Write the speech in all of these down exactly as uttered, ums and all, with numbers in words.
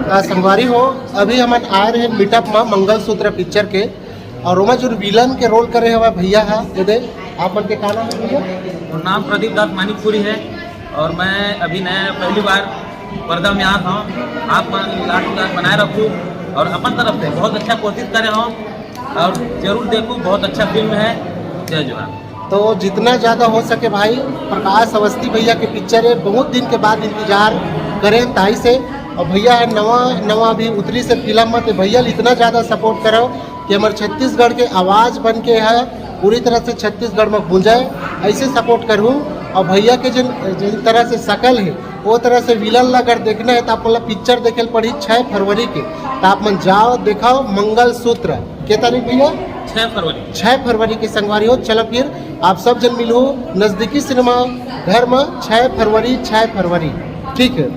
का संगवारी हो, अभी हमन आए रहे मीटअप में मंगलसूत्र पिक्चर के, और ओमा जो विलन के रोल करे हवा भैया हा, ये दे, आप मन के का नाम है भैया? मोर नाम प्रदीप दास मानिकपुरी है और मैं अभी नया पहली बार पर्दा में आत हूँ। आप मन लाख लाख बनाए रखू और अपन तरफ से बहुत अच्छा कोशिश करे हूँ और जरूर देखू, बहुत अच्छा फिल्म है। जय जोहार। तो जितना ज़्यादा हो सके भाई, प्रकाश अवस्थी भैया के पिक्चर है, बहुत दिन के बाद इंतजार करें ताई से। और भैया है नवा नवा भी उतरी से फिल्म में, तो भैया इतना ज़्यादा सपोर्ट करो कि हमारे छत्तीसगढ़ के आवाज़ बन के है, पूरी तरह से छत्तीसगढ़ में गूंजे। ऐसे सपोर्ट करूँ। और भैया के जिन जिन तरह से शकल है, वो तरह से विलन ला अगर देखना है तो आप मतलब पिक्चर देखे पड़ी छः फरवरी के, तो आप मन जाओ देखाओ मंगलसूत्र। के तारीख भैया? छः फरवरी। छः फरवरी के संगवारी हो। चलो फिर आप सब जन मिलू नजदीकी सिनेमा घर में छः फरवरी, छः फरवरी। ठीक है।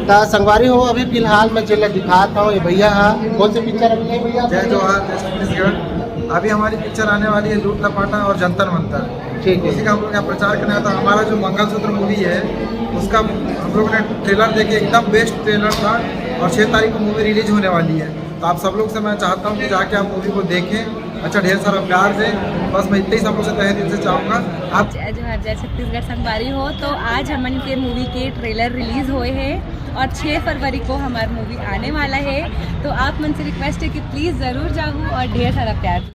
ता संगवारी हो, अभी फिलहाल मैं जेला दिखात हूँ, ये भैया हा। कौन सी पिक्चर अभी है भैया? जय जोहार, जय छत्तीसगढ़। अभी हमारी पिक्चर आने वाली है लूट लपाटा और जंतर मंतर। ठीक है। उसी का हम लोग यहाँ प्रचार करने आया था। हमारा जो मंगलसूत्र मूवी है, उसका हम लोगों ने ट्रेलर देखे, एकदम बेस्ट ट्रेलर था। और छः तारीख को मूवी रिलीज होने वाली है, तो आप सब लोग से मैं चाहता हूँ कि जाके आप मूवी को देखें, अच्छा ढेर सारा प्यार दें। बस मैं इतना ही सब लोग से तहे दिल से चाहूँगा। आप जय जोहार, जय छत्तीसगढ़ संगवारी हो। तो आज हमन के मूवी के ट्रेलर रिलीज होए है और छः फरवरी को हमार मूवी आने वाला है। तो आप मन से रिक्वेस्ट है कि प्लीज जरूर जाहू और ढेर सारा प्यार।